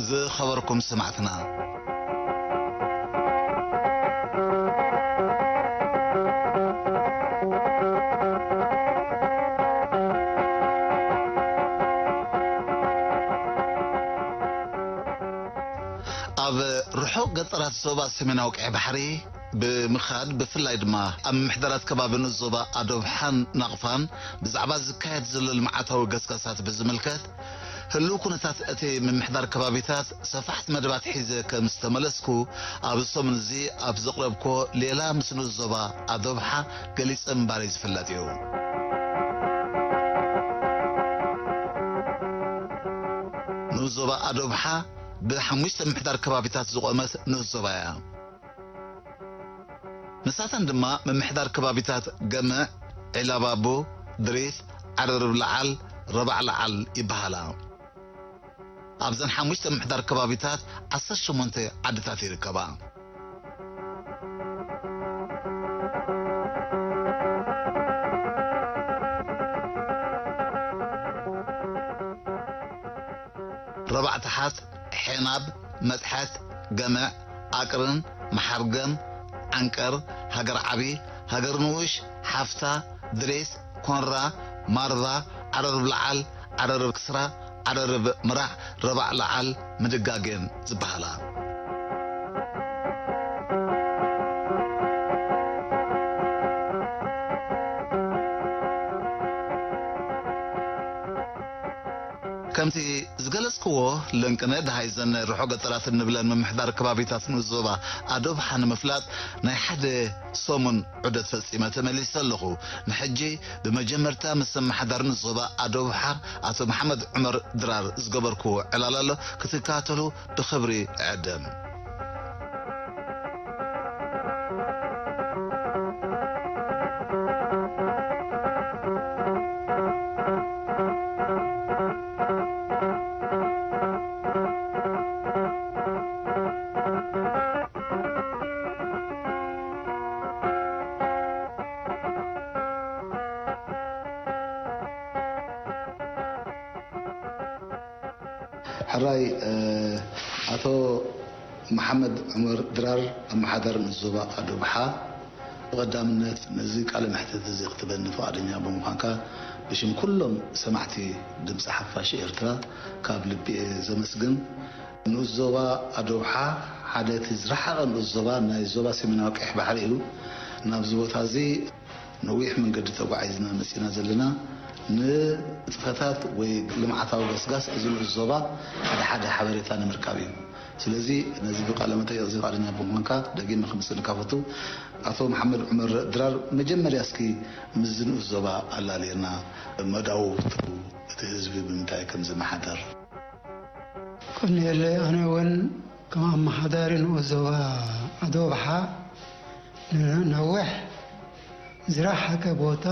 ዝኸበርኩም ሰማዕትና፣ ኣብ ርሑቕ ገጠራት ዞባ ሰሜናዊ ቀይሕ ባሕሪ ብምኻድ፣ ብፍላይ ድማ ኣብ ምምሕዳራት ከባቢ ንኡስ ዞባ ኣዶብሓን ናቕፋን ብዛዕባ ዝካየድ ዘሎ ልምዓታዊ ገስጋሳት ብዝምልከት፣ ህልው ኩነታት እቲ ምምሕዳር ከባቢታት ሰፋሕቲ መደባት ሒዘ ከም ዝተመለስኩ፣ ኣብ ሰሙን እዚ ኣብ ዘቕረብኩዎ ሌላ ምስ ንኡስ ዞባ ኣዶብሓ ገሊጸ ምንባረይ ዝፍለጥ እዩ። ንኡስ ዞባ ኣዶብሓ ብሓሙሽተ ምምሕዳር ከባቢታት ዝቖመት ንኡስ ዞባ እያ። ንሳተን ድማ ምምሕዳር ከባቢታት ገምዕ፣ ዒላባቡ፣ ድሪት፣ ዓረርብ ለዓል፣ ረባዕ ለዓል ይበሃላ። ኣብዘን ሓሙሽተ ምምሕዳር ከባቢታት ዓሰርተ ሸሞንተ ዓድታት ይርከባ። ረባዕ ተሓት፣ ዔናብ፣ መጥሐት፣ ገምዕ፣ ኣቅርን፣ መሓርገም፣ ዓንቀር፣ ሃገር ዓቢ፣ ሃገር ንኡሽ፣ ሓፍታ፣ ድሬስ፣ ኮንራ፣ ማርባ፣ ዓረርብ ለዓል፣ ዓረርብ ክስራ፣ ዓረርብ ምራሕ፣ ረባዕ ለዓል፣ ምድጋጌን ዝበሃላ። ከምቲ ዝገለጽክዎ፣ ለንቅነ ደሃይ ዘን ርሑቕ ገጠራት እንብለን ምምሕዳር ከባቢታት ንኡስ ዞባ ኣዶብሓ ንምፍላጥ ናይ ሓደ ሰሙን ዑደት ፈጺመ ተመሊሰ ኣለኹ። ንሕጂ ብመጀመርታ ምስ ኣመሓዳሪ ንኡስ ዞባ ኣዶብሓ ኣቶ መሓመድ ዑመር ድራር ዝገበርክዎ ዕላል ኣሎ፣ ክትከታተሉ ብኽብሪ እዕድም። ሕራይ፣ እ፣ ኣቶ መሓመድ ዑመር ድራር፣ ኣመሓዳሪ ንኡስ ዞባ ኣዶብሓ፣ ብቐዳምነት ነዚ ቃለ መሕትት እዚ ክትበኒ ፍቓደኛ ብምዃንካ ብሽም ኩሎም ሰማዕቲ ድምፂ ሓፋሽ ኤርትራ ካብ ልቢ እየ ዘመስግን። ንኡስ ዞባ ኣዶብሓ ሓደ እቲ ዝረሓቐ ንኡስ ዞባ ናይ ዞባ ሰሜናዊ ቀይሕ ባሕሪ እዩ። ናብዚ ቦታ እዚ ነዊሕ መንገዲ ተጓዒዝና መጺና ዘለና፣ ንንጥፈታት ወይ ልምዓታዊ ገስጋስ እዚ ንኡስ ዞባ ሓደ ሓደ ሓበሬታ ንምርካብ እዩ። ስለዚ ነዚ ብቃለ መጠይቕ እዚ ፍቓደኛ ብምዃንካ ደጊመ ክምስልካ ፈቱ። ኣቶ መሓመድ ዑመር ድራር፣ መጀመርያ እስኪ ምስዚ ንኡስ ዞባ ኣላልየና፣ መዳውብቱ፣ እቲ ህዝቢ ብምንታይ ከም ዝመሓደር። ቀንየለይ፣ ኣነ እውን ከም ኣመሓዳሪ ንኡስ ዞባ ኣዶብሓ ንነዊሕ ዝረሓቀ ቦታ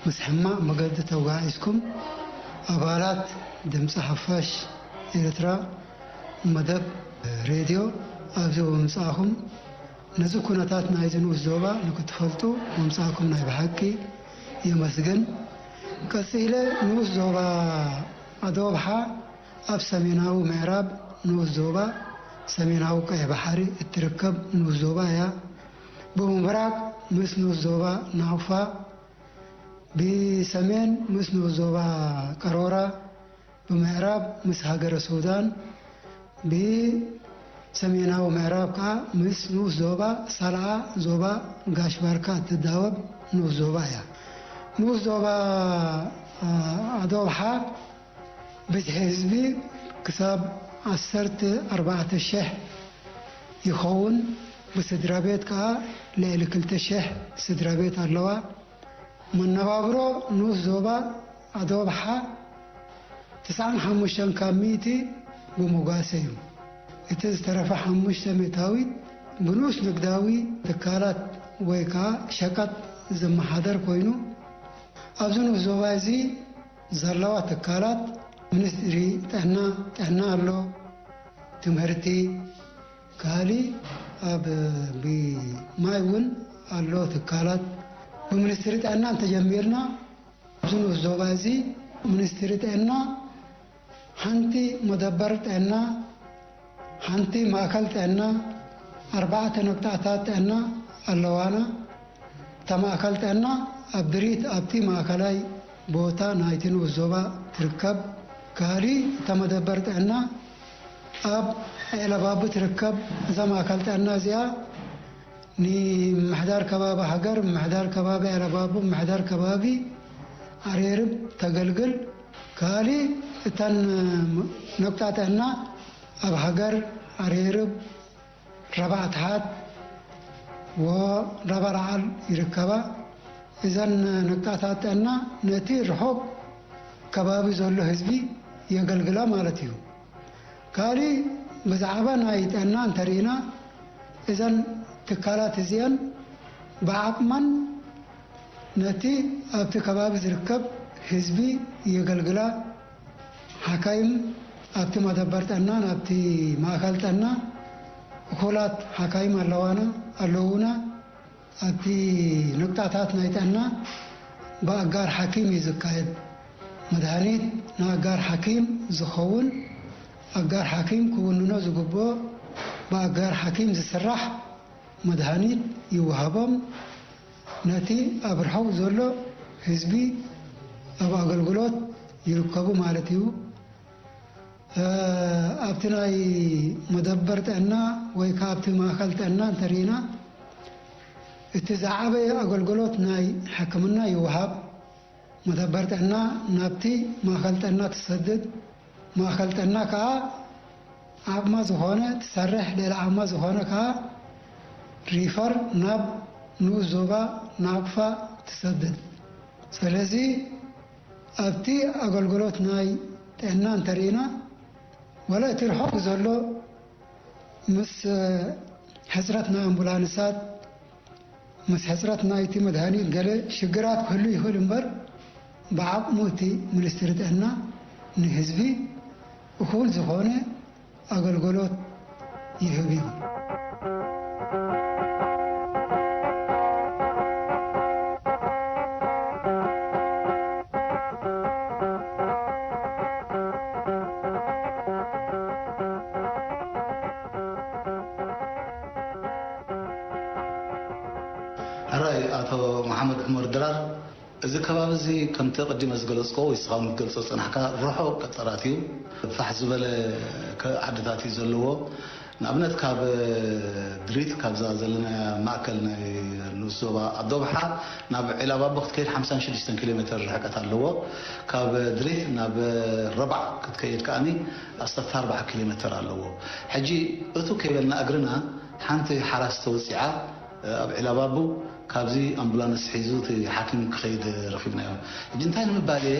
ምስ ሕማቕ መገዲ ተጓዒዝኩም፣ ኣባላት ድምፂ ሓፋሽ ኤርትራ መደብ ሬድዮ ኣብዚ ብምምፃእኹም፣ ነዚ ኩነታት ናይዚ ንኡስ ዞባ ንክትፈልጡ ምምፃእኩም ናይ ብሓቂ የመስግን። ቀፂለ፣ ንኡስ ዞባ ኣዶብሓ ኣብ ሰሜናዊ ምዕራብ ንኡስ ዞባ ሰሜናዊ ቀይሕ ባሕሪ እትርከብ ንኡስ ዞባ እያ። ብምብራቕ ምስ ንኡስ ዞባ ናቕፋ፣ ብሰሜን ምስ ንኡስ ዞባ ቀሮራ፣ ብምዕራብ ምስ ሃገረ ሱዳን፣ ብሰሜናዊ ምዕራብ ከኣ ምስ ንኡስ ዞባ ሳልዓ፣ ዞባ ጋሽ ባርካ እትዳወብ ንኡስ ዞባ እያ። ንኡስ ዞባ፣ አ፣ ኣዶብሓ ብዝሒ ህዝቢ ክሳብ ዓሰርተ ኣርባዕተ ሽሕ ይኸውን። ብስድራ ቤት ከኣ ልዕሊ ክልተ ሽሕ ስድራ ቤት ኣለዋ። መነባብሮ ንኡስ ዞባ ኣዶብሓ ተስዓን ሓሙሽተን ካብ ሚእቲ ብሞጓሰ እዩ። እቲ ዝተረፈ ሓሙሽተ ሚእታዊት ብንኡስ ንግዳዊ ትካላት ወይ ከኣ ሸቀጥ ዝመሓደር ኮይኑ፣ ኣብዚ ንኡስ ዞባ እዚ ዘለዋ ትካላት ሚኒስትሪ ጥዕና፣ ጥዕና ኣሎ፣ ትምህርቲ፣ ካልእ ኣብ ብማይ እውን ኣሎ ትካላት። ብሚኒስትሪ ጥዕና እንተጀሚርና፣ ኣብዚ ንኡስ ዞባ እዚ ሚኒስትሪ ጥዕና ሓንቲ መደበር ጥዕና፣ ሓንቲ ማእከል ጥዕና፣ ኣርባዕተ ነቅጣታት ጥዕና ኣለዋና። እታ ማእከል ጥዕና ኣብ ድሪት ኣብቲ ማእከላይ ቦታ ናይቲ ንኡስ ዞባ ትርከብ። ካልእ እታ መደበር ጥዕና ኣብ ዒለባቡ ትርከብ። እዛ ማእከል ጥዕና እዚኣ ንምምሕዳር ከባቢ ሃገር፣ ምምሕዳር ከባቢ ዒለባቡ፣ ምምሕዳር ከባቢ ዓሬርብ ተገልግል። ካልእ እተን ነቁጣ ጥዕና ኣብ ሃገር፣ ዓሬርብ፣ ረባዕ ትሓት ወረባርዓል ይርከባ። እዘን ነቁጣታት ጥዕና ነቲ ርሑቕ ከባቢ ዘሎ ህዝቢ የገልግላ ማለት እዩ። ካልእ ብዛዕባ ናይ ጥዕና እንተርኢና፣ እዘን ትካላት እዚአን ብዓቕመን ነቲ ኣብቲ ከባቢ ዝርከብ ህዝቢ የገልግላ። ሓካይም ኣብቲ መደበር ጥዕናን ኣብቲ ማእከል ጥዕና እኹላት ሓካይም ኣለዋና፣ ኣለዉና። ኣብቲ ነቁጣታት ናይ ጥዕና ብኣጋር ሓኪም እዩ ዝካየድ። መድሃኒት ንኣጋር ሓኪም ዝኸውን፣ ኣጋር ሓኪም ክውንኖ ዝግብኦ፣ ብኣጋር ሓኪም ዝስራሕ መድሃኒት ይወሃቦም። ነቲ ኣብ ርሑቕ ዘሎ ህዝቢ ኣብ ኣገልግሎት ይርከቡ ማለት እዩ። እ፣ ኣብቲ ናይ መደበር ጥዕና ወይ ከኣ ኣብቲ ማእከል ጥዕና እንተርኢና፣ እቲ ዝዓበየ ኣገልግሎት ናይ ሕክምና ይወሃብ። መደበር ጥዕና ናብቲ ማእከል ጥዕና ትሰድድ። ማእከል ጥዕና ከኣ ዓቕማ ዝኾነ ትሰርሕ፣ ልዕሊ ዓቕማ ዝኾነ ከኣ ሪፈር ናብ ንኡስ ዞባ ናቕፋ ትሰድድ። ስለዚ ኣብቲ ኣገልግሎት ናይ ጥዕና እንተርኢና፣ ዋላ እቲ ርሑቕ ዘሎ ምስ ሕጽረት ናይ ኣምቡላንሳት፣ ምስ ሕጽረት ናይቲ መድሃኒት ገለ ሽግራት ክህሉ ይኽእል እምበር፣ ብዓቕሙ እቲ ሚኒስትሪ ጥዕና ንህዝቢ እኹል ዝኾነ ኣገልግሎት ይህብ እዩ። ሕራይ ኣቶ መሓመድ ዑመር ድራር፣ እዚ ከባቢ እዚ ከምቲ ቅድመ ዝገለጽኮ ወይ ንስኻ እውን ክትገልጾ ዝጸናሕካ ርሑቕ ገጠራት እዩ። ፋሕ ዝበለ ከ-፣ ዓድታት እዩ ዘለዎ። ንኣብነት ካብ ድሪት ካብዛ ዘለና ማእከል ናይ ንኡስ ዞባ ኣዶብሓ ናብ ዒላባቦ ክትከይድ ሓምሳን ሽዱሽተን ኪሎ ሜትር ርሕቀት ኣለዎ። ካብ ድሪት ናብ ረባዕ ክትከይድ ከኣኒ ዓሰርተ ኣርባዕተ ኪሎ ሜትር ኣለዎ። ሕጂ እቱ ከይበልና እግርና ሓንቲ ሓራስ ተወጺዓ ኣብ ዒላባቡ ካብዚ ኣምቡላንስ ሒዙ እቲ ሓኪም ክኸይድ ረኺብናዮ። ሕጂ እንታይ ንምባል እየ፣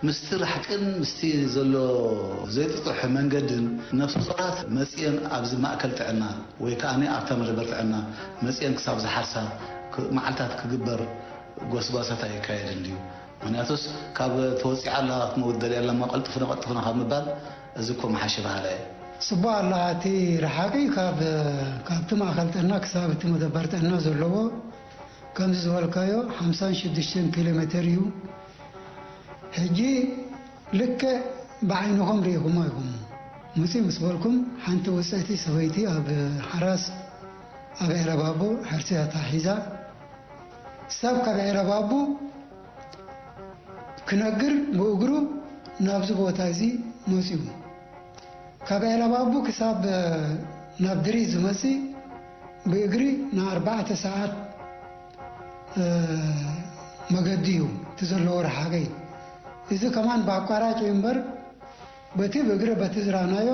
ምስቲ ራሕቅን ምስቲ ዘሎ ዘይጥጡሕ መንገድን ነፍሰ ጡራት መጺኤን ኣብዚ ማእከል ጥዕና ወይ ከኣ ኣብታ መደበር ጥዕና መጺኤን ክሳብ ዝሓርሳ ክ-፣ መዓልታት ክግበር ጎስጓሳት ኣይካየድን ድዩ? ምኽንያቱስ ካብ ተወጺዓ ኣላ ክትመውት ደልያ ኣላ እሞ ቀልጥፍና ቀልጥፍና ካብ ምባል እዚ እኮ ምሓሸ በሃላይ እየ። ጽቡቕ ኣላ። እቲ ረሓቂ ካብ፣ ካብቲ ማእከል ጥዕና ክሳብ እቲ መደበር ጥዕና ዘለዎ፣ ከምዚ ዝበልካዮ፣ ሓምሳን ሽዱሽተን ኪሎ ሜተር እዩ። ሕጂ ልክዕ ብዓይንኹም ርኢኹሞ ኢኹም። ምጺ ምስ በልኩም፣ ሓንቲ ውጽዕቲ ሰበይቲ ኣብ ሓራስ ኣብ ዒላባቦ ሕርሲ ተታሒዛ፣ ሰብ ካብ ዒላባቦ ክነግር ብእግሩ ናብዚ ቦታ እዚ መጺኡ። ካብ ዒላባቡ ክሳብ፣ እ፣ ናብ ድሪ ዝመጽእ ብእግሪ ንኣርባዕተ ሰዓት፣ እ፣ መገዲ እዩ እቲ ዘለዎ ርሓቂ። እዚ ከማን ብኣቋራጭ እዩ እምበር፣ በቲ ብእግሪ በቲ ዝረኣናዮ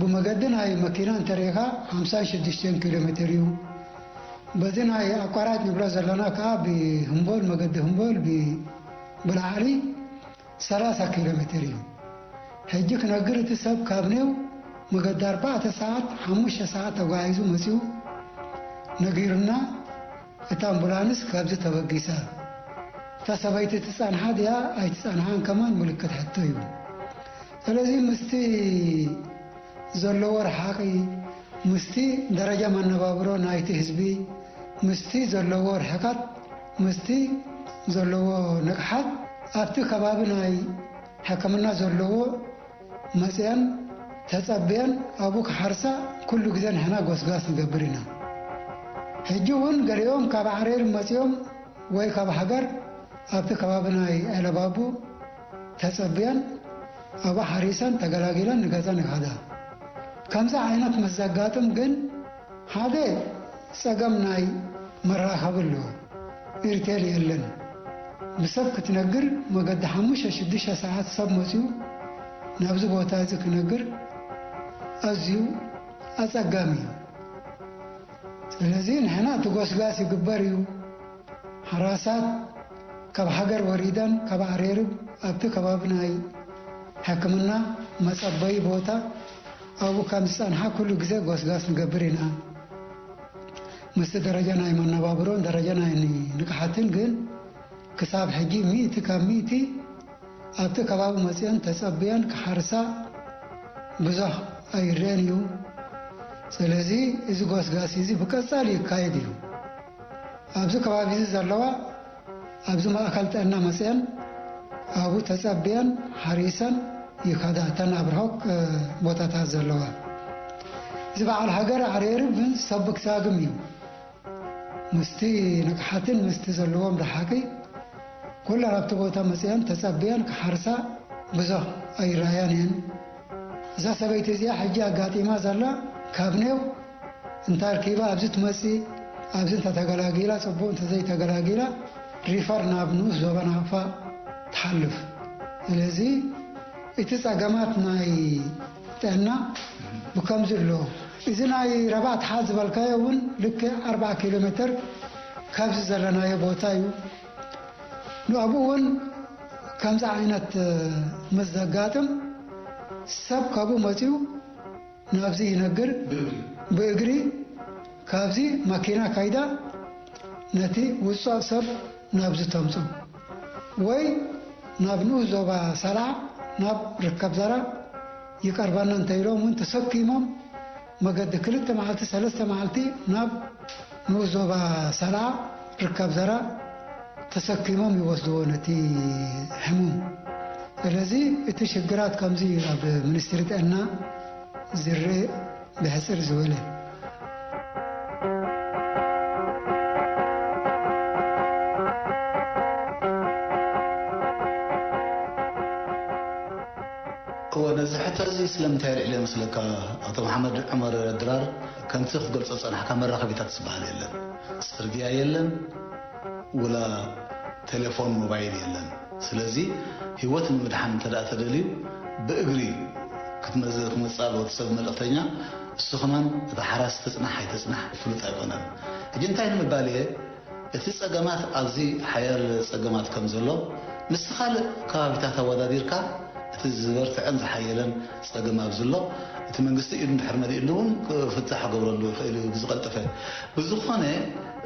ብመገዲ ናይ መኪና እንተሪኢኻ ሓምሳን ሽዱሽተን ኪሎ ሜትር እዩ። በዚ ናይ ኣቋራጭ ንብሎ ዘለና ከኣ ብህምቦል፣ መገዲ ህምቦል ብ-፣ ብላዕሊ ሰላሳ ኪሎ ሜትር እዩ። ሕጂ ክነግር እቲ ሰብ ካብ ኔው መገዲ ኣርባዕተ ሰዓት፣ ሓሙሽተ ሰዓት ተጓዒዙ መጺኡ ነጊሩና፣ እታ ኣምቡላንስ ካብዚ ተበጊሳ። እታ ሰበይቲ ትጸንሓ ድያ ኣይትጸንሓን ከማን ምልክት ሕቶ እዩ። ስለዚ ምስቲ ዘለዎ ርሓቂ፣ ምስቲ ደረጃ መነባብሮ ናይቲ ህዝቢ፣ ምስቲ ዘለዎ ርሕቀት፣ ምስቲ ዘለዎ ንቕሓት፣ ኣብቲ ከባቢ ናይ ሕክምና ዘለዎ መፅአን ተፀብየን ኣብኡ ክሓርሳ ኩሉ ግዜ ንሕና ጎስጓስ ንገብር ኢና። ሕጂ እውን ገሊኦም ካብ ዓሬር መፅኦም ወይ ካብ ሃገር ኣብቲ ከባቢ ናይ ዒለባቡ ተፀብየን ኣብኡ ሓሪሰን ተገላጊለን ንገፀን ይኸዳ። ከምዚ ዓይነት ምስ ዘጋጥም ግን ሓደ ጸገም ናይ መራኸቢ ኣሎ። ኤርቴል የለን። ብሰብ ክትነግር መገዲ ሓሙሽተ ሽዱሽተ ሰዓት ሰብ መጺኡ ናብዚ ቦታ እዚ ክነግር ኣዝዩ ኣጸጋሚ እዩ። ስለዚ ንሕና እቲ ጎስጋስ ይግበር እዩ። ሓራሳት ካብ ሃገር ወሪደን ካብ ኣሬርብ ኣብቲ ከባቢ ናይ ሕክምና መጸበዪ ቦታ ኣብኡ ከም ዝጸንሓ ኩሉ ግዜ ጎስጋስ ንገብር ኢና። ምስቲ ደረጃ ናይ መነባብሮን ደረጃ ናይ ንቕሓትን ግን ክሳብ ሕጂ ሚእቲ ካብ ሚእቲ ኣብቲ ከባቢ መጺአን ተጸብየን ክሓርሳ ብዙሕ ኣይረአን እዩ። ስለዚ እዚ ጎስጋስ እዚ ብቀጻሊ ይካየድ እዩ። ኣብዚ ከባቢ እዚ ዘለዋ ኣብዚ ማእከል ጥዕና መጺአን ኣብኡ ተጸብየን ሓሪሰን ይኸዳ፣ እተን ኣብ ርሑቕ ቦታታት ዘለዋ። እዚ በዓል ሃገር ኣሬርብ ግን ሰብ ክሳግም እዩ። ምስቲ ንቕሓትን ምስቲ ዘለዎም ረሓቂ ኩለን ኣብቲ ቦታ መጺአን ተጸብየን ክሓርሳ ብዙሕ ኣይረኣያን እየን። እዛ ሰበይቲ እዚኣ ሕጂ ኣጋጢማ ዘላ ካብ ኔው እንተ ኣርኪባ ኣብዚ ትመጽእ፣ ኣብዚ እንተ ተገላጊላ ጽቡቕ፣ እንተ ዘይተገላጊላ ሪፈር ናብ ንኡስ ዞባ ናቕፋ ትሓልፍ። ስለዚ እቲ ጸገማት ናይ ጥዕና ብከምዚ ኣሎ። እዚ ናይ ረባእ ትሓት ዝበልካዮ እውን ልክዕ ኣርብዓ ኪሎ ሜትር ካብዚ ዘለናዮ ቦታ እዩ። ንኣብኡ እውን ከምዚ ዓይነት ምስ ዘጋጥም ሰብ ካብኡ መፂኡ ናብዚ ይነግር። ብእግሪ ካብዚ ማኪና ካይዳ ነቲ ውፁእ ሰብ ናብዚ ተምፁ ወይ ናብ ንኡስ ዞባ ሰላዓ ናብ ርከብ ዘራ ይቀርበና እንተ ኢሎም እውን ተሰኪሞም መገዲ ክልተ መዓልቲ ሰለስተ መዓልቲ ናብ ንኡስ ዞባ ሰላዓ ርከብ ዘራ ተሰኪሞም ይወስድዎ ነቲ ሕሙም። ስለዚ እቲ ሽግራት ከምዚ እዩ ኣብ ሚኒስትሪ ጥዕና ዝረአ ብሕፅር ዝበለ። እወ፣ ነዚ ሕቶ እዚ ስለምንታይ ኣልዒለ ይመስለካ? ኣቶ መሓመድ ዑመር ድራር፣ ከምቲ ክትገልጾ ዝጸናሕካ መራኸቢታት ዝበሃል የለን። ጽርግያ የለን፣ ውላ ቴሌፎን ሞባይል የለን። ስለዚ ህይወት ንምድሓን እንተ ደኣ ተደልዩ ብእግሪ ክትመዝ- ክመጽእ ኣለዎ እቲ ሰብ መልእኽተኛ። እሱ ከማን እቲ ሓራስ ተጽናሕ ኣይተጽናሕ ፍሉጥ ኣይኮነን። ሕጂ እንታይ ንምባል እየ? እቲ ጸገማት ኣብዚ ሓያል ጸገማት ከም ዘሎ ምስቲ ካልእ ከባቢታት ኣወዳዲርካ እቲ ዝበርትዐን ዝሓየለን ጸገም ኣብዚ ኣሎ። እቲ መንግስቲ ኢዱ እንድሕር መሊእሉ እውን ክፍታሕ ክገብረሉ ይኽእል እዩ ብዝቐልጠፈ። ብዝኾነ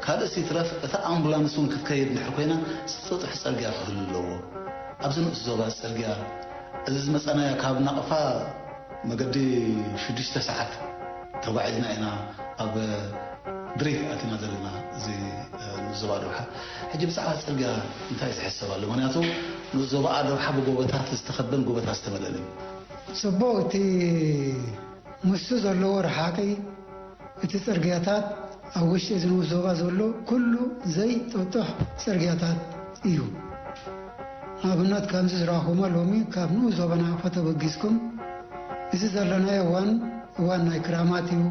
ካልእስ ይትረፍ እታ ኣምቡላንስ እውን ክትከይድ እንድሕር ኮይና ጥጡሕ ጸርግያ ክህሉ ኣለዎ። ኣብዚ ንኡስ ዞባ ጽርግያ እዚ ዝመጸናዮ ካብ ናቕፋ መገዲ ሽዱሽተ ሰዓት ተጓዒዝና ኢና ኣብ ድሪት ኣቲና ዘለና እዚ ንኡስ ዞባ ዶሓ። ሕጂ ብዛዕባ ጽርግያ እንታይ ዝሕሰብ ኣሎ? ምኽንያቱ ንኡስ ዞባ ዶሓ ብጎቦታት ዝተኸበን ጎቦታት ዝተመልአን እዩ። ጽቡቕ፣ እቲ ምስቲ ዘለዎ ርሓቂ እቲ ጽርግያታት ኣብ ውሽጢ እዚ ንኡስ ዞባ ዘሎ ኩሉ ዘይጥጡሕ ጽርግያታት እዩ። ንኣብነት ከምዚ ዝረኣኹሞ ሎሚ ካብ ንኡስ ዞባ ናቕፋ ተበጊስኩም እዚ ዘለናዮ እዋን እዋን ናይ ክራማት እዩ።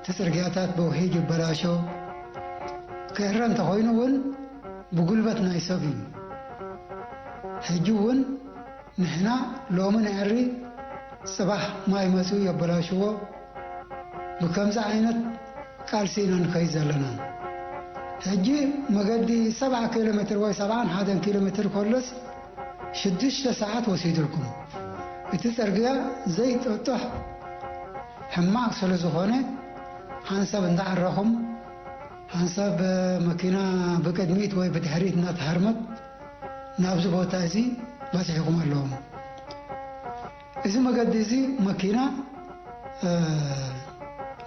እቲ ጽርግያታት ብውሒጅ ይበላሾ። ክእረ እንተኾይኑ እውን ብጉልበት ናይ ሰብ እዩ። ሕጂ እውን ንሕና ሎሚ ነዕሪ ጽባሕ ማይ መጺኡ የበላሽዎ። ብከምዚ ዓይነት ቃልሲ ኢና ንከይድ ዘለና። ሕጂ መገዲ ሰብዓ ኪሎ ሜትር ወይ ሰብዓን ሓደን ኪሎ ሜትር ከሎስ ሽዱሽተ ሰዓት ወሲዱልኩም። እቲ ጽርግያ ዘይጠጥሕ ሕማቕ ስለ ዝኾነ ሓንሳብ እንዳዓረኹም ሓንሳብ መኪና ብቅድሚት ወይ ብድሕሪት እናተሃርመት ናብዚ ቦታ እዚ በፂሕኩም ኣለኹም። እዚ መገዲ እዚ መኪና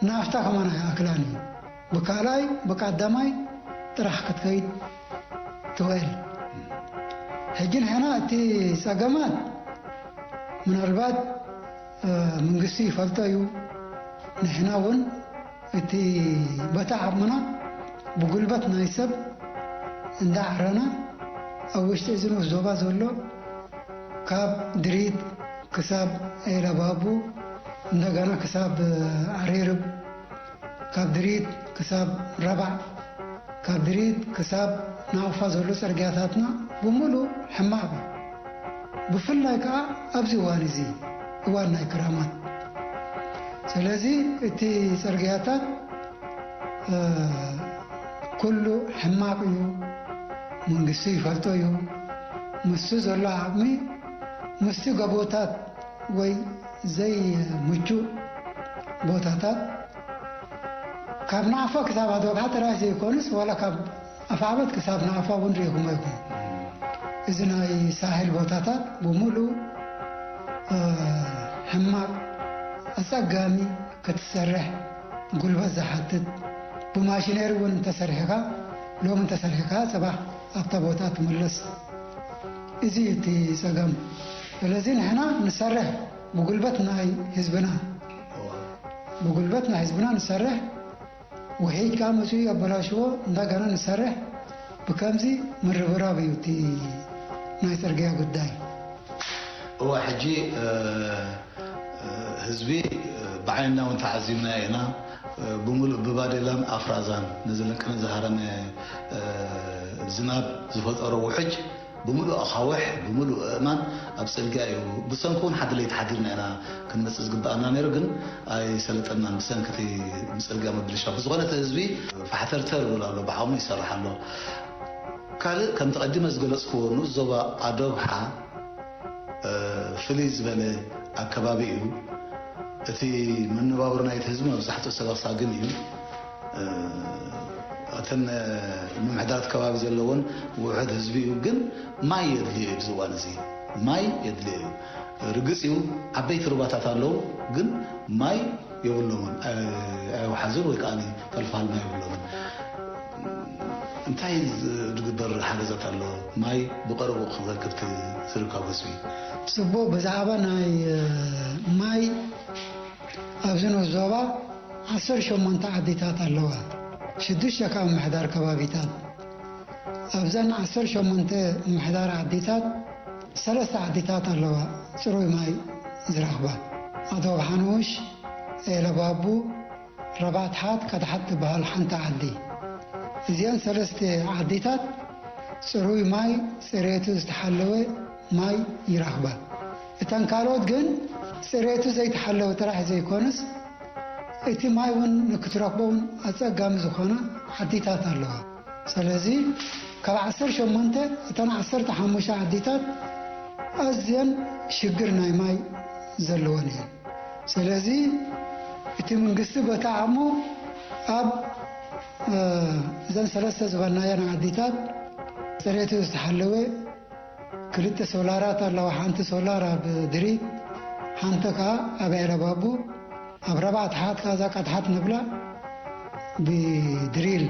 ናፍታ ከማን ኣይኣክላን እዩ። ብካልኣይ ብቀዳማይ ጥራሕ ክትከይድ ትውዕል። ሕጂ ንሕና እቲ ፀገማት ምናልባት መንግስቲ ይፈልጦ እዩ። ንሕና እውን እቲ በታ ዓቕምና ብጉልበት ናይ ሰብ እንዳዓረና ኣብ ውሽጢ እዚ ንኡስ ዞባ ዘሎ ካብ ድሪት ክሳብ ኤለባቡ፣ እንደገና ክሳብ ዓሬርብ፣ ካብ ድሪት ክሳብ ረባዕ፣ ካብ ድሪት ክሳብ ናቕፋ ዘሎ ጽርግያታትና ብምሉእ ሕማቕ እዩ። ብፍላይ ከኣ ኣብዚ እዋን እዚ፣ እዋን ናይ ክራማት። ስለዚ እቲ ጽርግያታት፣ እ፣ ኩሉ ሕማቕ እዩ። መንግስቲ ይፈልጦ እዩ። ምስቲ ዘሎ ዓቕሚ፣ ምስቲ ገቦታት ወይ ዘይምቹእ ቦታታት ካብ ናዕፋ ክሳብ ኣዶብሓ ጥራይ ዘይኮንስ፣ ዋላ ካብ ኣፍዓበት ክሳብ ናዕፋ እውን ርኢኹሞ ኢኹም። እዚ ናይ ሳሕል ቦታታት ብምሉእ፣ እ፣ ሕማቕ፣ ኣጸጋሚ ክትሰርሕ ጉልበት ዝሓትት፣ ብማሽነሪ እውን እንተሰሪሕካ፣ ሎሚ እንተሰሪሕካ፣ ጽባሕ ኣብታ ቦታ ትምለስ። እዚ እቲ ጸገም። ስለዚ ንሕና ንሰርሕ ብጉልበት ናይ ህዝብና፣ ብጉልበት ናይ ህዝብና ንሰርሕ። ውሒድ ከኣ መጺኡ የበላሽዎ። እንደገና ንሰርሕ። ብከምዚ ምርብራብ እዩ እቲ ናይ ጽርግያ ጉዳይ። እወ፣ ሕጂ፣ እ፣ እ፣ ህዝቢ፣ እ፣ ብዓይንና እውን ተዓዚብናዮ ኢና። እ፣ ብምሉእ ብባዴላን ኣፍራዛን ነዚ ለቅነ ዝሃረመ፣ እ፣ ዝናብ ዝፈጠሮ ውሕጅ ብምሉእ ኣኻውሕ፣ ብምሉእ ኣእማን ኣብ ጽርግያ እዩ። ብሰንኩ እውን ሓደ ለይቲ ሓዲርና ኢና ክንመጽእ ዝግብኣና ነይሩ፣ ግን ኣይሰለጠናን ብሰንኪ እቲ ጽርግያ ምብልሻው። ብዝኾነ እቲ ህዝቢ ፋሕተርተር ይብል ኣሎ፣ ብዓቕሙ ይሰርሕ ኣሎ። ካልእ ከምቲ ቀዲመ ዝገለጽክዎ ንኡስ ዞባ ኣዶብሓ፣ እ፣ ፍልይ ዝበለ ኣከባቢ እዩ። እቲ መነባብሮ ናይቲ ህዝቢ መብዛሕትኡ ሰብ ኣሳግም እዩ። እ፣ እተን፣ እ፣ ምምሕዳራት ከባቢ ዘለዎን ውሑድ ህዝቢ እዩ፣ ግን ማይ የድልዮ እዩ። ኣብዚ እዋን እዚ ማይ የድልዮ እዩ። ርግጽ እዩ፣ ዓበይቲ ሩባታት ኣለዉ፣ ግን ማይ የብሎምን። ኣይ-፣ ኣይወሓዙን ወይ ከኣ ፈልፋል ማይ የብሎምን። እንታይ ዝግበር ሓገዛት ኣሎ? ማይ ብቐረቡ ክረክብ እቲ ዝርከብ ህዝቢ። ጽቡቕ፣ ብዛዕባ ናይ፣ እ፣ ማይ ኣብዚ ንኡስ ዞባ ዓሰርተ ሸሞንተ ዓዲታት ኣለዋ። ሽዱሽተ ካብ ምምሕዳር ከባቢታት። ኣብዘን ዓሰርተ ሸሞንተ ምምሕዳር ዓዲታት፣ ሰለስተ ዓዲታት ኣለዋ ጽሩይ ማይ ዝረኽባ። ኣዶ ብሓኑሽ፣ ኤለባቡ፣ ረባትሓት፣ ከድሓት ትበሃል ሓንቲ ዓዲ። እዚአን ሰለስተ ዓዲታት ጽሩይ ማይ፣ ጽሬቱ ዝተሓለወ ማይ ይረኽባ። እተን ካልኦት ግን ጽሬቱ ዘይተሓለወ ጥራሕ ዘይኮነስ፣ እቲ ማይ እውን ንክትረኽቦ እውን ኣጸጋሚ ዝኾና ዓዲታት ኣለዋ። ስለዚ ካብ ዓሰርተ ሸሞንተ፣ እተን ዓሰርተ ሓሙሽተ ዓዲታት ኣዝየን ሽግር ናይ ማይ ዘለወን እየን። ስለዚ እቲ መንግስቲ በቲ ዓቕሙ ኣብ፣ እ፣ እዘን ሰለስተ ዝበልናየን ዓዲታት ጽሬቱ ዝተሓለወ ክልተ ሶላራት ኣለዋ። ሓንቲ ሶላር ኣብ ድሪት፣ ሓንቲ ከኣ ኣብ ኤረባቡ። ኣብ ረባዕ ተሓት ከኣ እዛ ቀድሓት ንብላ ብድሪል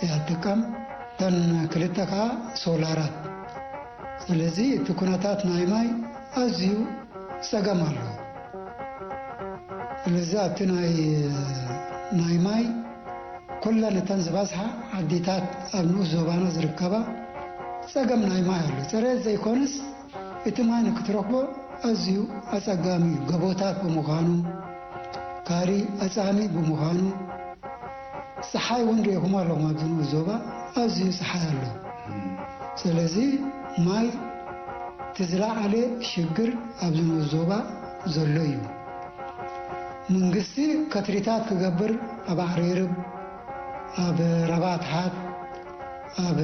እያ ትጥቀም። እተን ክልተ ከኣ ሶላራት። ስለዚ እቲ ኩነታት ናይ ማይ ኣዝዩ ጸገም ኣለዎ። ስለዚ ኣብቲ ናይ፣ ናይ ማይ ኩለን እተን ዝበዝሓ ዓዲታት ኣብ ንኡስ ዞባና ዝርከባ ጸገም ናይ ማይ ኣሎ። ጽሬት ዘይኮነስ እቲ ማይ ንክትረኽቦ ኣዝዩ ኣጸጋሚ እዩ። ገቦታት ብምዃኑ፣ ካሪ ኣጻሚ ብምዃኑ፣ ጸሓይ እውን ርኢኹም ኣለኹም ኣብዚ ንኡስ ዞባ ኣዝዩ ጸሓይ ኣሎ። ስለዚ ማይ እቲ ዝለዓለ ሽግር ኣብዚ ንኡስ ዞባ ዘሎ እዩ። መንግስቲ ከትሪታት ክገብር ኣብ ኣዕሬርብ፣ ኣብ ረባትሓት፣ ኣብ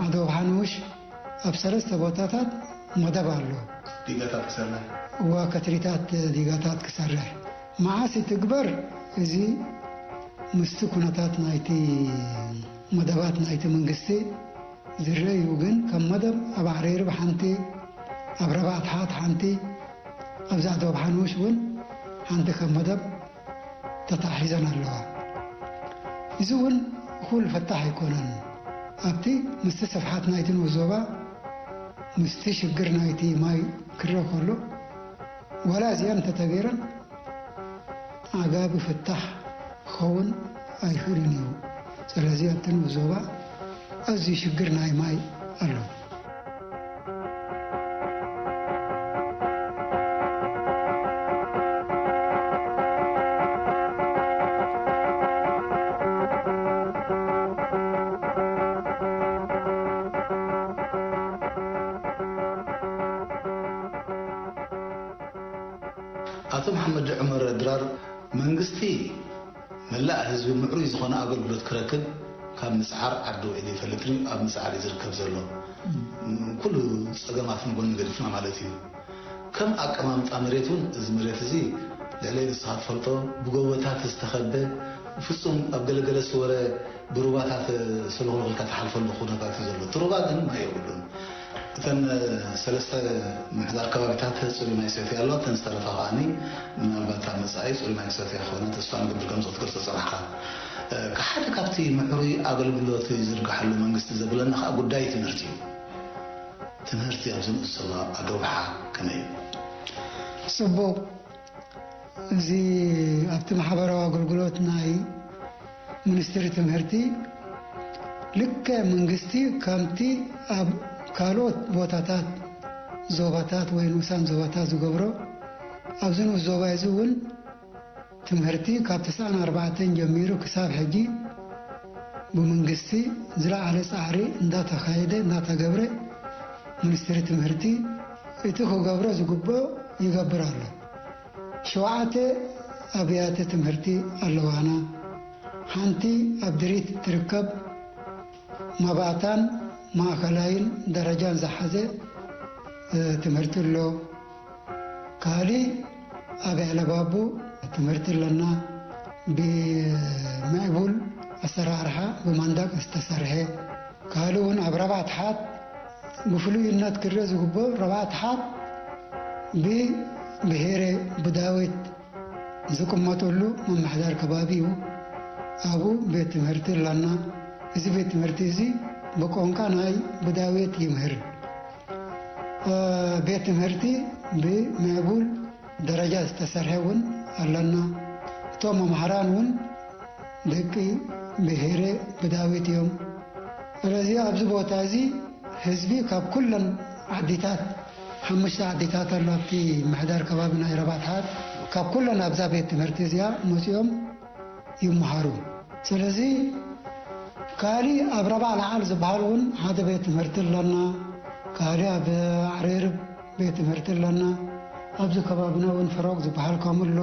ዓዲ ውብሓኑሽ፣ ኣብ ሰለስተ ቦታታት መደብ ኣሎ። ዲጋታት ክሰርሕ። እዋ፣ ከትሪታት ዲጋታት ክሰርሕ። መዓስ ይትግበር? እዚ ምስቲ ኩነታት ናይቲ መደባት ናይቲ መንግስቲ ዝረአ እዩ። ግን ከም መደብ ኣብ ኣዕሬርብ ሓንቲ፣ ኣብ ረባትሓት ሓንቲ፣ ኣብዚ ዓዲ ውብሓኑሽ እውን ሓንቲ ከም መደብ ተታሒዘን ኣለዋ። እዚ እውን እኹል ፈታሕ ኣይኮነን። ኣብቲ ምስቲ ስፍሓት ናይቲ ንኡስ ዞባ፣ ምስቲ ሽግር ናይቲ ማይ ክረአ ከሎ፣ ዋላ እዚኣን እንተተገይረን ዓጋቢ ፍታሕ ክኸውን ኣይኽእልን እዩ። ስለዚ ኣብቲ ንኡስ ዞባ ኣዝዩ ሽግር ናይ ማይ ኣሎ። ኣቶ መሓመድ ዑመር ድራር፣ መንግስቲ መላእ ህዝቢ ምዕሩይ ዝኾነ ኣገልግሎት ክረክብ ካብ ምጽዓር ዓዲ ውዒሉ ይፈልጥን እዩ ኣብ ምጽዓር እዩ ዝርከብ ዘሎ። ኩሉ ጸገማት ንጎኒ ገዲፍና ማለት እዩ። ከም ኣቀማምጣ መሬት እውን እዚ መሬት እዚ ልዕለይ ንስኻ ትፈልጦ ብጎቦታት ዝተኸበ ፍጹም ኣብ ገለገለ ስወረ ብሩባታት ሰለኾለኾልካ ትሓልፈሉ ኩነታት እዩ ዘሎ። እቲ ሩባ ግን ማይ የብሉን። እተን ሰለስተ ምሕዛር ከባቢታት ጽሩይ ማይ ሰትያ ኣለዋ። እተን ዝተረፋ ከዓኒ ምናልባት ኣብ መጻኢ ጽሩይ ማይ ክሰትያ ክኾና ተስፋ ንገብር ከምዚ ክትገልጾ ዝጸናሕካ። ካብ ሓደ ካብቲ ምዕሩይ ኣገልግሎት ዝርግሓሉ መንግስቲ ዘብለና ከዓ ጉዳይ ትምህርቲ እዩ። ትምህርቲ ኣብዚ ንእስ ዘሎ ኣዶብሓ ከመይ እዩ? ጽቡቕ። እዚ ኣብቲ ማሕበራዊ ኣገልግሎት ናይ ሚኒስትሪ ትምህርቲ ልክዕ መንግስቲ ከምቲ ኣብ ካልኦት ቦታታት ዞባታት ወይ ንኡሳን ዞባታት ዝገብሮ ኣብዚ ንኡስ ዞባ እዚ እውን ትምህርቲ ካብ ተስዓን ኣርባዕተን ጀሚሩ ክሳብ ሕጂ ብመንግስቲ ዝለዓለ ፃዕሪ እንዳተኻየደ እንዳተገብረ ሚኒስትሪ ትምህርቲ እቲ ክገብሮ ዝግብኦ ይገብር ኣሎ። ሸውዓተ ኣብያተ ትምህርቲ ኣለዋና። ሓንቲ ኣብ ድሪት ትርከብ መባእታን ማእኸላይን ደረጃን ዝሓዘ ትምህርቲ ኣሎ። ካሊእ ኣብ ዕለባቡ ትምህርቲ ኣለና። ብምዕቡል ኣሰራርሓ ብመንደቅ ዝተሰርሐ። ካልእ እውን ኣብ ረብዓ ትሓት ብፍሉይነት ክረአ ዝግብኦ ረብዓ ትሓት ብብሄረ ብዳዊት ዝቅመጠሉ ምምሕዳር ከባቢ እዩ። ኣብኡ ቤት ትምህርቲ ኣለና። እዚ ቤት ትምህርቲ እዚ ብቋንቋ ናይ ብዳዊት ይምህር። ቤት ትምህርቲ ብምዕቡል ደረጃ ዝተሰርሐ እውን ኣለና። እቶም መምሃራን እውን ደቂ ብሄረ ብዳዊት እዮም። ስለዚ ኣብዚ ቦታ እዚ ህዝቢ ካብ ኩለን ዓዲታት ሓሙሽተ ዓዲታት ኣሎ ኣብቲ ምሕዳር ከባቢ ናይ ረባትሓት ካብ ኩለን ኣብዛ ቤት ትምህርቲ እዚኣ መፂኦም ይመሃሩ። ስለዚ ካሊእ ኣብ ረባዕ ለዓል ዝበሃል እውን ሓደ ቤት ትምህርቲ ኣለና። ካሊእ ኣብ ዓሬርብ ቤት ትምህርቲ ኣለና። ኣብዚ ከባብና እውን ፍሮቅ ዝበሃል ከምኡ ኣሎ።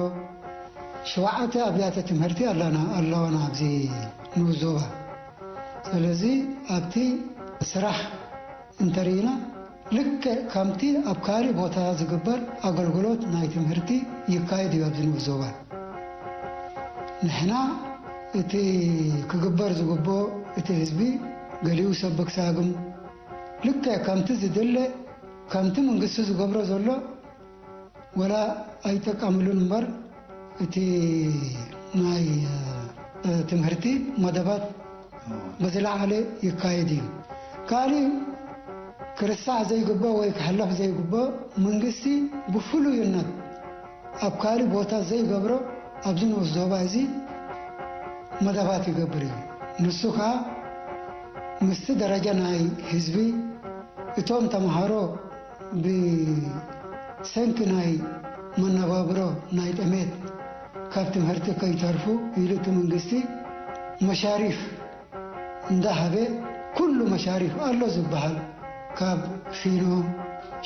ሸውዓተ ኣብያተ ትምህርቲ ኣለና ኣለዋና ኣብዚ ንኡስ ዞባ። ስለዚ ኣብቲ ስራሕ እንተርኢና ልክዕ ከምቲ ኣብ ካሊእ ቦታ ዝግበር ኣገልግሎት ናይ ትምህርቲ ይካየድ እዩ ኣብዚ ንኡስ ዞባ። ንሕና እቲ ክግበር ዝግብኦ እቲ ህዝቢ ገሊኡ ሰብ ብክሳግም ልክዕ ከምቲ ዝድለ ከምቲ መንግስቲ ዝገብሮ ዘሎ ወላ ኣይጠቀምሉን እምበር እቲ ናይ ትምህርቲ መደባት ብዝለዓለ ይካየድ እዩ። ካሊእ ክርሳዕ ዘይግብኦ ወይ ክሕለፍ ዘይግብኦ መንግስቲ ብፍሉይነት ኣብ ካሊእ ቦታ ዘይገብሮ ኣብዚ ንኡስ ዞባ እዚ መደባት ይገብር እዩ። ንሱ ከዓ ምስቲ ደረጃ ናይ ህዝቢ እቶም ተምሃሮ ብሰንኪ ናይ መነባብሮ ናይ ጥሜት ካብ ትምህርቲ ከይተርፉ ኢሉ እቲ መንግስቲ መሻሪፍ እንዳሃበ ኩሉ መሻሪፍ ኣሎ ዝበሃል ካብ ፊኖ፣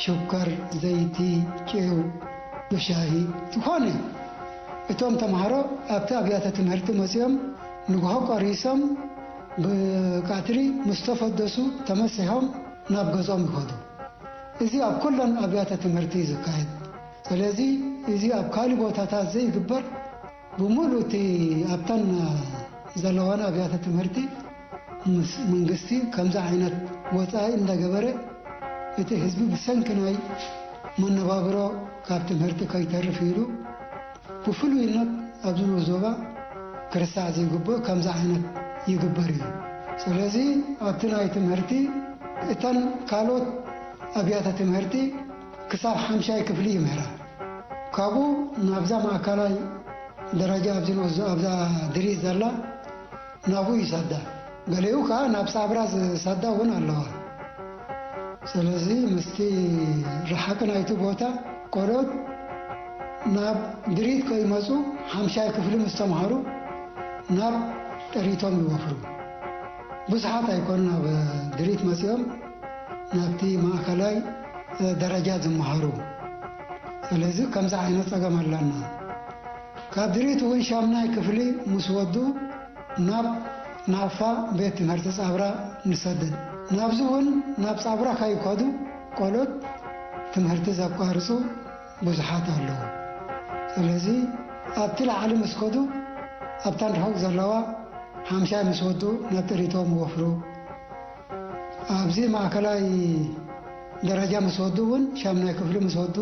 ሽኮር፣ ዘይቲ፣ ጨው፣ ብሻሂ ዝኾነ እቶም ተምሃሮ ኣብቲ ኣብያተ ትምህርቲ መፂኦም ንግሆ ቆሪሶም ብቃትሪ ምስ ተፈደሱ ተመሲሖም ናብ ገዝኦም ይኸዱ። እዚ ኣብ ኩለን ኣብያተ ትምህርቲ እዩ ዝካየድ። ስለዚ እዚ ኣብ ካሊእ ቦታታት ዘይግበር ብምሉእ እቲ ኣብተን ዘለዋን ኣብያተ ትምህርቲ ምስ መንግስቲ ከምዚ ዓይነት ወፃኢ እንዳገበረ እቲ ህዝቢ ብሰንኪ ናይ መነባብሮ ካብ ትምህርቲ ከይተርፍ ኢሉ ብፍሉይነት ኣብዚ ንኡስ ዞባ ክርሳዕ ዘይግብኦ ከምዚ ዓይነት ይግበር እዩ። ስለዚ ኣብቲ ናይ ትምህርቲ እተን ካልኦት ኣብያተ ትምህርቲ ክሳብ ሓምሻይ ክፍሊ ይምህራ። ካብኡ ናብዛ ማእከላይ ደረጃ ኣብዚ ንወስዶ ኣብዛ ድሪት ዘላ ናብኡ ይሰዳ። ገሊኡ ከኣ ናብ ጻብራ ዝሰዳ እውን ኣለዋ። ስለዚ ምስቲ ረሓቂ ናይቲ ቦታ ቆልዑት ናብ ድሪት ከይመጹ ሓምሻይ ክፍሊ ምስ ተምሃሩ ናብ ጥሪቶም ይወፍሩ። ብዙሓት ኣይኮኑን ኣብ ድሪት መጺኦም ናብቲ ማእከላይ ደረጃ ዝመሃሩ። ስለዚ ከምዚ ዓይነት ጸገም ኣላና። ካብ ድሪት እውን ሻምናይ ክፍሊ ምስ ወዱ ናብ ናፋ ቤት ትምህርቲ ጻብራ ንሰድድ። ናብዚ እውን ናብ ጻብራ ከይከዱ ቆልዑት ትምህርቲ ዘቋርጹ ብዙሓት ኣለዉ። ስለዚ ኣብቲ ላዕሊ ምስ ከዱ ኣብተን ርሑቕ ዘለዋ ሓምሻይ ምስ ወዱ ናብ ጥሪቶም ይወፍሩ። ኣብዚ ማእከላይ ደረጃ ምስ ወዱ እውን ሻምናይ ክፍሊ ምስ ወዱ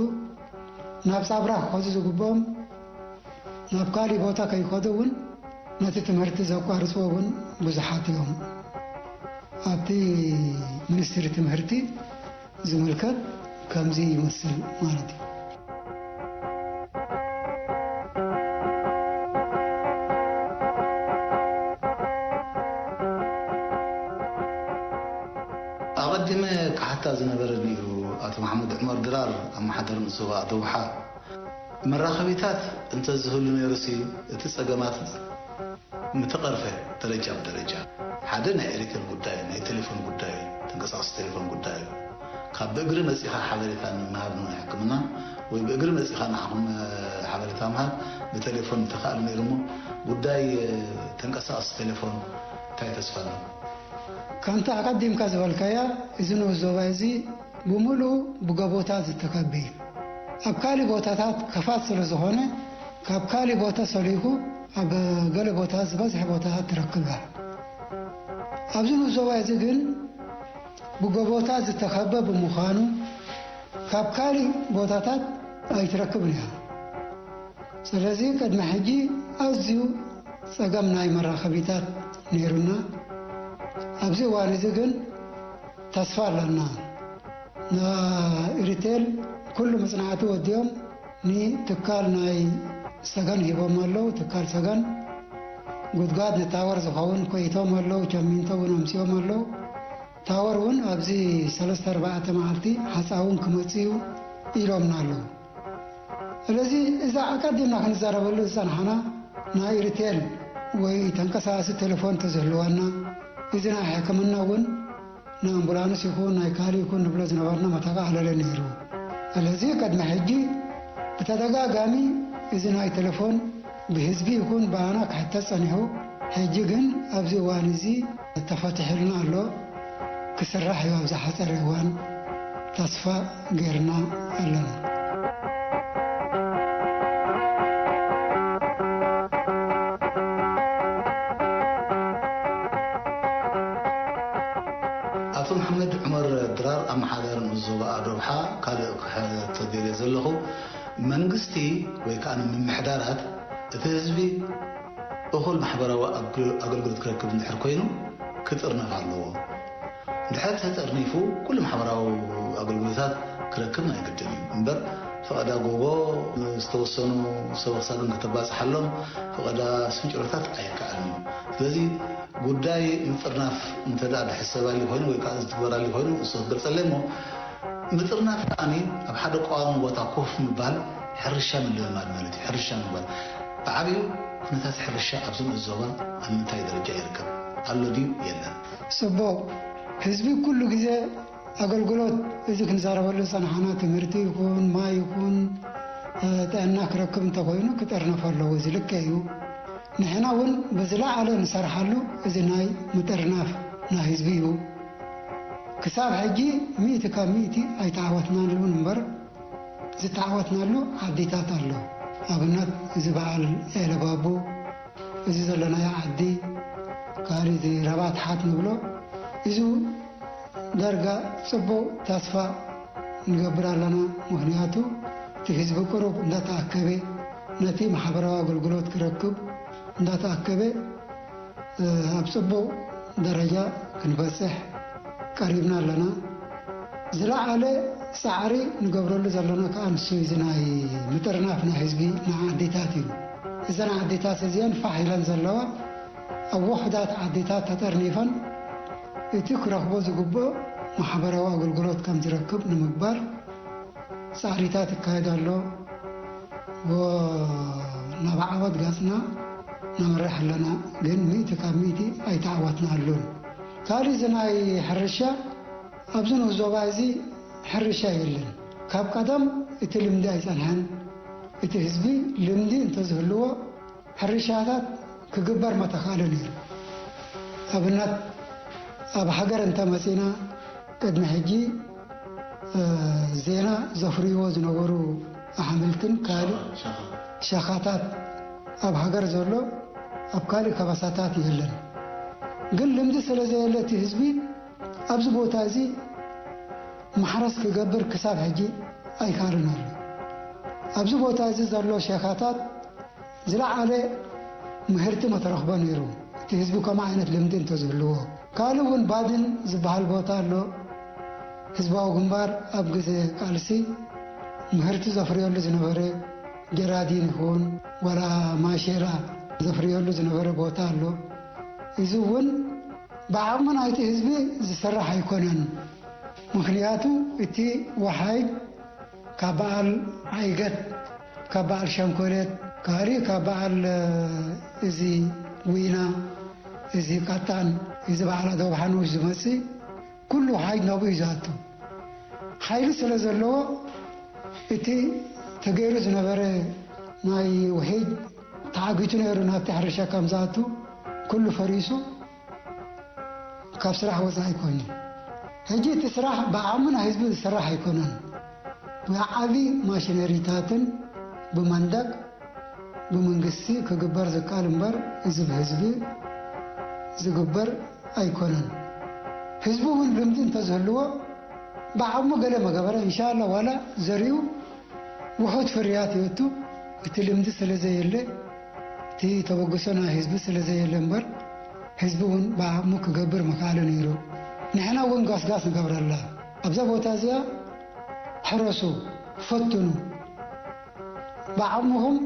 ናብ ጻብራ ክኸዱ ዝግብኦም ናብ ካሊእ ቦታ ከይኸዱ እውን ነቲ ትምህርቲ ዘቋርጽዎ እውን ብዙሓት እዮም። ኣብቲ ሚኒስትሪ ትምህርቲ ዝምልከት ከምዚ ይመስል ማለት እዩ። ኣቐዲመ ክሓታ ዝነበረኒ እዩ፣ ኣቶ መሓመድ ዑመር ድራር፣ ኣመሓደር ንዞባ ደውሓ። መራኸቢታት እንተዝህሉ ነይሩሲ፣ እቲ ጸገማት ምተቐርፈ ደረጃ ብደረጃ። ሓደ ናይ ኤሪቴል ጉዳይ፣ ናይ ቴሌፎን ጉዳይ፣ ተንቀሳቐሲ ቴሌፎን ጉዳይ እዩ። ካብ ብእግሪ መጺኻ ሓበሬታ ንምሃብ ንሕክምና ወይ ብእግሪ መጺኻ ንዓኹም፣ እ፣ ሓበሬታ ምሃብ ብቴሌፎን እንተኽኣሉ ነይሩ እሞ፣ ጉዳይ፣ እ፣ ተንቀሳቐሲ ቴሌፎን እንታይ ተስፋ ኣሎ? ከምቲ ኣቐዲምካ ዝበልካያ፣ እዚ ንኡስ ዞባ እዚ ብምሉኡ ብጎቦታት ዝተኸበ እዩ። ኣብ ካልእ ቦታታት ከፋት ስለ ዝኾነ፣ ካብ ካልእ ቦታ ሰሊኹ ኣብ ገለ ቦታ ዝበዝሐ ቦታታት ትረክብ እያ። ኣብዚ ንኡስ ዞባ እዚ ግን ብጎቦታት ዝተኸበ ብምዃኑ፣ ካብ ካልእ ቦታታት ኣይትረክብን እያ። ስለዚ ቅድሚ ሕጂ ኣዝዩ ጸገም ናይ መራኸቢታት ነይሩና። ኣብዚ እዋን እዚ ግን ተስፋ ኣለና። ንኢሪቴል ኩሉ መጽናዕቲ ወዲኦም ንትካል ናይ ሰገን ሂቦም ኣለዉ። ትካል ሰገን ጉድጓድ ንታወር ዝኸውን ኮይቶም ኣለዉ። ቸሚንቶ እውን ኣምጺኦም ኣለዉ። ታወር እውን ኣብዚ ሰለስተ ኣርባዕተ መዓልቲ ሓጻውን ክመጽእ እዩ ኢሎምና ኣለዉ። ስለዚ እዛ ኣቀዲምና ክንዛረበሉ ዝጸናሕና ናይ ሪቴል ወይ ተንቀሳቓሲ ቴሌፎን እንተዝህልወና፣ እዚ ናይ ሕክምና እውን ንኣምቡላንስ ይኹን ናይ ካልእ ይኹን ንብሎ ዝነበርና መተቃዕለለ ነይሩ። ስለዚ ቅድሚ ሕጂ ብተደጋጋሚ እዚ ናይ ቴሌፎን ብህዝቢ ይኹን ብኣና ክሕተት ጸኒሑ፣ ሕጂ ግን ኣብዚ እዋን እዚ ተፈቲሑልና ኣሎ። ክስራሕ እዩ ኣብ ዝሓጸረ እዋን ተስፋ ጌርና ኣለና። ኣቶ መሓመድ ዑመር ድራር፣ ኣመሓዳሪ ንኡስ ዞባ ኣዶብሓ፣ ካልእ ክሕተት ደልየ ዘለኹ፣ መንግስቲ ወይ ከኣ ምምሕዳራት እቲ ህዝቢ እኹል ማሕበራዊ ኣግል-፣ ኣገልግሎት ክረክብ እንድሕር ኮይኑ ክጥርነፍ ኣለዎ። እንድሕር ተጠርኒፉ ኩሉ ማሕበራዊ ኣገልግሎታት ክረክብ ናይ ግድን እዩ። እምበር ፈቐዳ ጎቦ ዝተወሰኑ ሰብ ክሳብን ከተባጽሓሎም ፈቐዳ ስንጭሮታት ኣይከኣልን እዩ። ስለዚ ጉዳይ ምጥርናፍ እንተ ደኣ ዝሕሰባሉ ኮይኑ ወይ ከኣ ዝትግበራሉ ኮይኑ እሱ ክትገልጸለይ እሞ፣ ምጥርናፍ ከኣኒ ኣብ ሓደ ቀዋሚ ቦታ ኮፍ ምባል ሕርሻ ምልምማድ ማለት እዩ። ሕርሻ ምባል ብዓብዩ ኩነታት ሕርሻ ኣብዚ ንኡስ ዞባ ኣብ ምንታይ ደረጃ ይርከብ? ኣሎ ድዩ የለን? ጽቡቕ። ህዝቢ ኩሉ ግዜ ኣገልግሎት እዚ ክንዛረበሉ ዝጸናሕና ትምህርቲ ይኹን ማይ ይኹን፣ እ፣ ጥዕና ክረክብ እንተኾይኑ ክጥርነፍ ኣለዎ። እዚ ልክዕ እዩ። ንሕና እውን ብዝለዓለ ንሰርሓሉ እዚ ናይ ምጥርናፍ ናይ ህዝቢ እዩ። ክሳብ ሕጂ ሚእቲ ካብ ሚእቲ ኣይተዓወትናሉን እምበር፣ ዝተዓወትናሉ ዓዲታት ኣሎ። ኣብነት እዚ በዓል ኤለባቡ፣ እዚ ዘለናዮ ዓዲ፣ ካልእ እዚ ረባት ሓት ንብሎ፣ እዚ ዳርጋ ጽቡቕ ተስፋ ንገብር ኣለና። ምኽንያቱ እቲ ህዝቢ ቁሩብ እንዳተኣከበ፣ ነቲ ማሕበራዊ ኣገልግሎት ክረክብ እንዳተኣከበ፣ እ፣ ኣብ ጽቡቕ ደረጃ ክንበጽሕ ቀሪብና ኣለና። ዝለዓለ ጻዕሪ ንገብረሉ ዘለና ከኣ ንሱ እዩ። እዚ ናይ ምጥርናፍ ናይ ህዝቢ ንዓዲታት እዩ። እዘን ዓዲታት እዚአን ፋሕ ኢለን ዘለዋ ኣብ ውሑዳት ዓዲታት ተጠርኒፈን እቲ ክረኽቦ ዝግብኦ ማሕበራዊ ኣገልግሎት ከም ዝረክብ ንምግባር ጻዕሪታት ይካየድ ኣሎ። ናብ ዓወት ገጽና ነምርሕ ኣለና፣ ግን ሚእቲ ካብ ሚእቲ ኣይተዓወትናሉን። ካልእ እዚ ናይ ሕርሻ ኣብዚ ንኡስ ዞባ እዚ ሕርሻ የለን። ካብ ቀደም እቲ ልምዲ ኣይጸንሐን። እቲ ህዝቢ ልምዲ እንተዝህልዎ ሕርሻታት ክግበር መተኻእለ ነይሩ። ኣብነት ኣብ ሃገር እንተመጺና ቅድሚ ሕጂ ዜና ዘፍርይዎ ዝነበሩ ኣሕምልትን ካልእ ሸኻታት ኣብ ሃገር ዘሎ ኣብ ካልእ ከበሳታት የለን። ግን ልምዲ ስለ ዘየለ እቲ ህዝቢ ኣብዚ ቦታ እዚ ማሕረስ ክገብር ክሳብ ሕጂ ኣይካልን ኣሎ። ኣብዚ ቦታ እዚ ዘሎ ሸኻታት ዝለዓለ ምህርቲ መተረኽቦ ነይሩ። እቲ ህዝቢ ከምኡ ዓይነት ልምዲ እንተዝህልዎ። ካልእ እውን ባድን ዝበሃል ቦታ ኣሎ። ህዝባዊ ግንባር ኣብ ግዜ ቃልሲ ምህርቲ ዘፍርየሉ ዝነበረ ጀራዲን ይኹን ዋላ ማሸላ ዘፍርየሉ ዝነበረ ቦታ ኣሎ። እዚ እውን ብዓቕሚ ናይቲ ህዝቢ ዝስራሕ ኣይኮነን። ምኽንያቱ እቲ ወሓይድ ካብ በዓል ዓይገት፣ ካብ በዓል ሸንኮለት፣ ካልእ ካብ በዓል እዚ ዊና፣ እዚ ቃጣን፣ እዚ በዓል ኣደባሓኑሽ ዝመጽእ ኩሉ ሓይል ናብኡ እዩ ዝኣቱ። ሓይሊ ስለ ዘለዎ እቲ ተገይሩ ዝነበረ ናይ ውሒድ ተዓጊቱ ነይሩ ናብቲ ሕርሻ ከም ዝኣቱ ኩሉ ፈሪሱ ካብ ስራሕ ወፃኢ ኮይኑ። ሕጂ እቲ ስራሕ ብዓቕሚ ናይ ህዝቢ ዝስራሕ ኣይኮነን። ብዓቢ ማሽነሪታትን ብመንደቅ ብመንግስቲ ክግበር ዝከኣል እምበር እዚ ብህዝቢ ዝግበር ኣይኮነን። ህዝቢ እውን ልምዲ እንተዝህልዎ ብዓቕሙ ገለ መገበረ እንሻላ ዋላ ዘሪኡ ውሑድ ፍርያት ይወቱ። እቲ ልምዲ ስለ ዘየለ እቲ ተበግሶ ናይ ህዝቢ ስለ ዘየለ እምበር ህዝቢ እውን ብዓቕሙ ክገብር ምክኣለ ነይሩ። ንሕና እውን ጋስጋስ ንገብረላ ኣብዛ ቦታ እዚኣ ሕረሱ፣ ፈትኑ፣ ብዓቕምኹም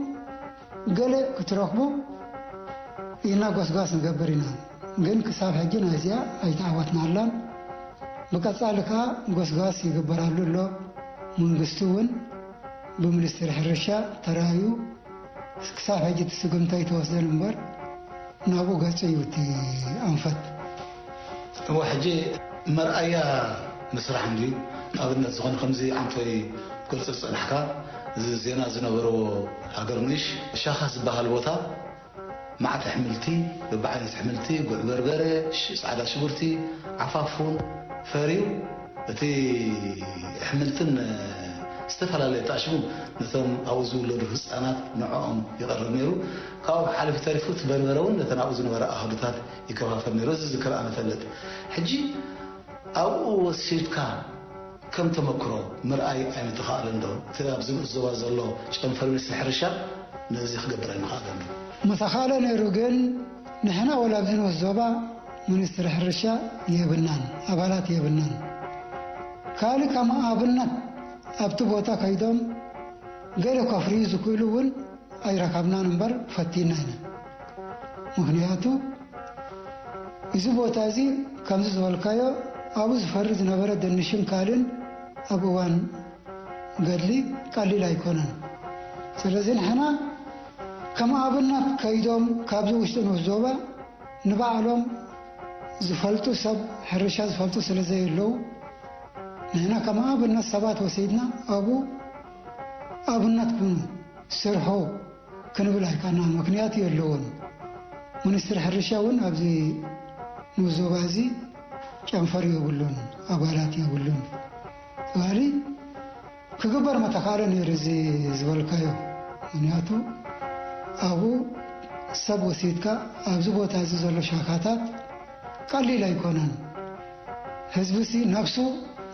ገለ ክትረኽቡ ኢና ጎስጓስ ንገብር ኢና። ግን ክሳብ ሕጂ ናይዚኣ ኣይተዓወትናላን። ብቀጻሊ ከኣ ጎስጓስ ይግበራሉ ኣሎ። መንግስቲ እውን ብሚኒስትሪ ሕርሻ ተራእዩ ክሳብ ሕጂ እቲ ስጉምቲ ኣይተወስደን እምበር ናብኡ ገጹ እዩ እቲ ኣንፈት። እወ፣ ሕጂ መርኣያ ምስራሕ እንድዩ። ኣብነት ዝኾነ ከምዚ ዓንቶይ ክትገልጾ ዝጸናሕካ፣ እዚ ዜና ዝነበሮ ሃገር ንእሽ ሻኻ ዝበሃል ቦታ መዓት ኣሕምልቲ፣ በብዓይነት ኣሕምልቲ፣ ጉዕ በርበረ፣ ሽ-፣ ጻዕዳ ሽጉርቲ፣ ዓፋፉን ፈርዩ፣ እቲ ኣሕምልትን ዝተፈላለየ ኣጣሽሙ ነቶም ኣብኡ ዝውለዱ ህጻናት ንዕኦም ይቐርብ ነይሩ። ካብኡ ሓሊፉ ተሪፉ እቲ በርበረ እውን ነተን ኣብኡ ዝነበራ ኣሃዱታት ይከፋፈል ነይሩ። እዚ ዝዝክር ኣነ እፈልጥ። ሕጂ ኣብኡ ወሲድካ ከም ተመክሮ ምርኣይ ኣይምተኻእለን ዶ? እቲ ኣብዚ ንኡስ ዞባ ዘሎ ጨንፈር ሚኒስትሪ ሕርሻ ነዚ ክገብር ኣይምኻእለን ዶ? ምተኻእለ ነይሩ፣ ግን ንሕና ወላ ኣብዚ ንኡስ ዞባ ሚኒስትሪ ሕርሻ የብልናን፣ ኣባላት የብልናን። ካልእ ከም ኣብነት ኣብቲ ቦታ ከይዶም ገለ ከፍርዩ ዝኽእሉ እውን ኣይረኸብናን እምበር ፈቲና ኢና። ምኽንያቱ እዚ ቦታ እዚ ከምዚ ዝበልካዮ ኣብኡ ዝፈሪ ዝነበረ ድንሽን ካልእን ኣብ እዋን ገድሊ ቀሊል ኣይኮነን። ስለዚ ንሕና ከም ኣብነት ከይዶም ካብዚ ውሽጢ ንኡስ ዞባ ንባዕሎም ዝፈልጡ ሰብ ሕርሻ ዝፈልጡ ስለ ዘየለዉ ንሕና ከም ኣብነት ሰባት ወሲድና ኣብኡ ኣብነት ኩኑ፣ ስርሑ ክንብል ኣይከኣልናን። ምኽንያት የለዎን። ሚኒስትሪ ሕርሻ እውን ኣብዚ ንኡስ ዞባ እዚ ጨንፈር የብሉን፣ ኣባላት የብሉን። ትበሃሊ ክግበር መተኻእለ ነይሩ እዚ ዝበልካዮ። ምኽንያቱ ኣብኡ ሰብ ወሲድካ ኣብዚ ቦታ እዚ ዘሎ ሻኻታት ቀሊል ኣይኮነን። ህዝብሲ ነብሱ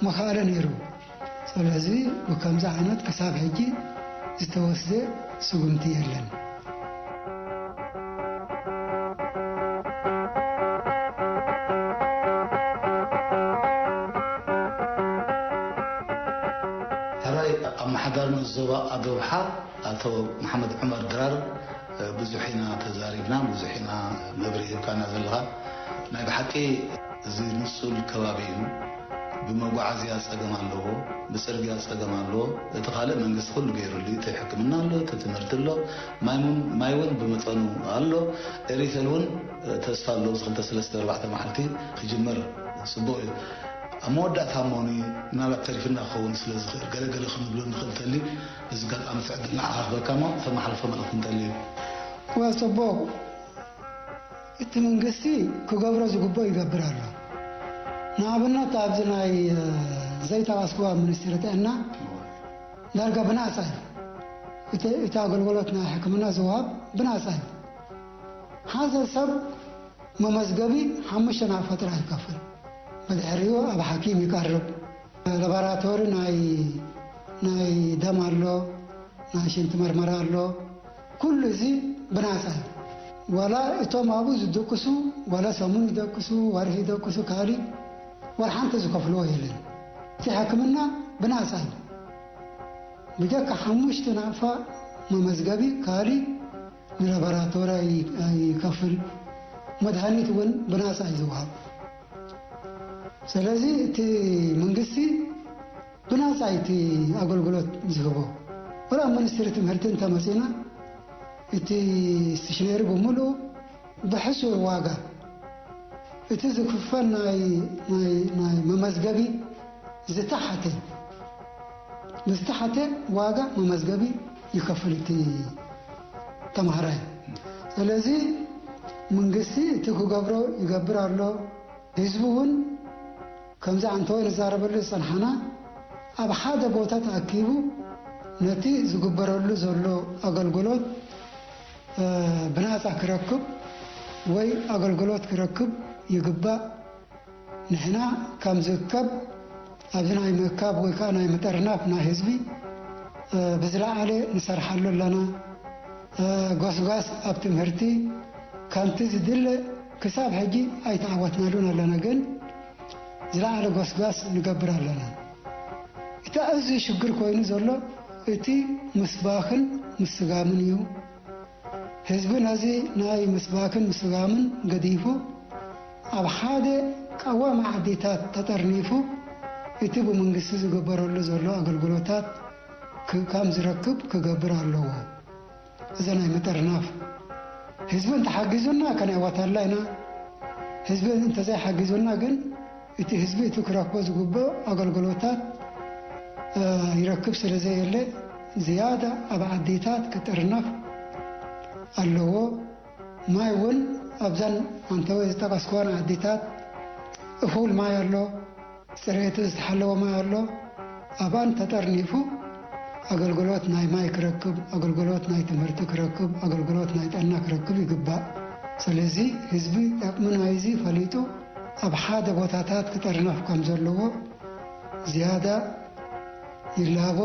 መኻእለ ነይሩ። ስለዚ ብከምዚ ዓይነት ክሳብ ሕጂ ዝተወስደ ስጉምቲ የለን። ሕራይ ኣመሓዳሪ ንኡስ ዞባ ኣዶብሓ ኣቶ መሓመድ ዑመር ድራር፣ ብዙሕ ኢና ተዛሪብና፣ ብዙሕ ኢና መብርሂ ሂብካና ዘለኻ። ናይ ብሓቂ እዚ ንጹል ከባቢ እዩ። ብመጓዓዝያ ጸገም ኣለዎ፣ ብጽርግያ ጸገም ኣለዎ። እቲ ካልእ መንግስቲ ኩሉ ገይሩሉ እዩ። እቲ ሕክምና ኣሎ፣ እቲ ትምህርቲ ኣሎ፣ ማይ እውን፣ ማይ እውን ብመጠኑ ኣሎ። ኤሪተል እውን ተስፋ ኣለዎ፣ እዚ ክልተ ሰለስተ ኣርባዕተ መዓልቲ ክጅመር ጽቡቕ እዩ። ኣብ መወዳእታ እሞኒ ምናልባት ተሪፍና ክኸውን ስለ ዝኽእል፣ ገለ ገለ ክንብሎ ንኽእል እንተልዩ፣ እዚ ኣጋጣሚ ትዕድል ንዓኻ ክበካ እሞ፣ ተመሓላልፎ መልእኽቲ እንተልዩ። እወ፣ ጽቡቕ። እቲ መንግስቲ ክገብሮ ዝግብኦ ይገብር ኣሎ። ንኣብነት፣ ኣብዚ ናይ፣ እ፣ ዘይጠቐስክዋ ሚኒስትሪ ጥዕና ዳርጋ ብናጻ እዩ። እቲ፣ እቲ ኣገልግሎት ናይ ሕክምና ዝወሃብ ብናጻ እዩ። ሓደ ሰብ መመዝገቢ ሓሙሽተ ናቕፋ ጥራይ ይከፍል። ብድሕሪኡ ኣብ ሓኪም ይቀርብ። ላቦራቶሪ ናይ፣ ናይ ደም ኣሎ፣ ናይ ሽንቲ መርመራ ኣሎ። ኩሉ እዚ ብናጻ እዩ። ዋላ እቶም ኣብኡ ዝድቅሱ፣ ዋላ ሰሙን ይደቅሱ፣ ወርሒ ይደቅሱ፣ ካልእ ዋላ ሓንቲ ዝከፍልዎ የለን። እቲ ሕክምና ብናጻ እዩ። ብጀካ ሓሙሽተ ናቕፋ መመዝገቢ ካልእ ንላቦራቶሪ ኣይ-፣ ኣይከፍል። መድሃኒት እውን ብናጻ እዩ ዝወሃብ። ስለዚ እቲ መንግስቲ ብናጻ እዩ እቲ ኣገልግሎት ዝህቦ። ወላ ኣብ ሚኒስትሪ ትምህርቲ እንተመጺና፣ እቲ ስቴሽነሪ ብምሉኡ ብሕሱር ዋጋ፣ እቲ ዝክፈል ናይ፣ ናይ፣ ናይ መመዝገቢ ዝተሓተ፣ ዝተሓተ ዋጋ መመዝገቢ ይከፍል እቲ ተማሃራይ። ስለዚ መንግስቲ እቲ ክገብሮ ይገብር ኣሎ። ህዝቢ እውን ከምዚ ኣንተወ ንዛረበሉ ዝጸንሓና፣ ኣብ ሓደ ቦታ ተኣኪቡ ነቲ ዝግበረሉ ዘሎ ኣገልግሎት፣ እ፣ ብናጻ ክረክብ ወይ ኣገልግሎት ክረክብ ይግባእ። ንሕና ከም ዝእከብ ኣብዚ ናይ ምእካብ ወይ ከኣ ናይ ምጥርናፍ ናይ ህዝቢ፣ እ፣ ብዝለዓለ ንሰርሓሉ ኣለና። እ፣ ጎስጓስ ኣብ ትምህርቲ ከምቲ ዝድለ ክሳብ ሕጂ ኣይተዓወትናሉን ኣለና፣ ግን ዝለዓለ ጎስጓስ ንገብር ኣለና። እቲ ኣዝዩ ሽግር ኮይኑ ዘሎ እቲ ምስባኽን ምስጋምን እዩ። ህዝቢ ነዚ ናይ ምስባክን ምስጋምን ገዲፉ ኣብ ሓደ ቀዋሚ ዓዲታት ተጠርኒፉ እቲ ብመንግስቲ ዝግበረሉ ዘሎ ኣገልግሎታት ክ-፣ ከም ዝረክብ ክገብር ኣለዎ። እዚ ናይ ምጥርናፍ ህዝቢ እንተሓጊዙና ከነዕወተላ ኢና። ህዝቢ እንተዘይሓጊዙና ግን እቲ ህዝቢ እቲ ክረክቦ ዝግብኦ ኣገልግሎታት፣ እ፣ ይረክብ ስለ ዘየለ ዝያዳ ኣብ ዓዲታት ክጥርነፍ ኣለዎ። ማይ እውን ኣብዘን ኣንተወ ዝጠቐስክወን ዓዲታት እኹል ማይ ኣሎ፣ ጽሬቱ ዝተሓለወ ማይ ኣሎ። ኣብኣን ተጠርኒፉ ኣገልግሎት ናይ ማይ ክረክብ፣ ኣገልግሎት ናይ ትምህርቲ ክረክብ፣ ኣገልግሎት ናይ ጥዕና ክረክብ ይግባእ። ስለዚ ህዝቢ ጠቕሚ ናይዚ ፈሊጡ ኣብ ሓደ ቦታታት ክጥርነፍ ከም ዘለዎ ዝያዳ ይላቦ።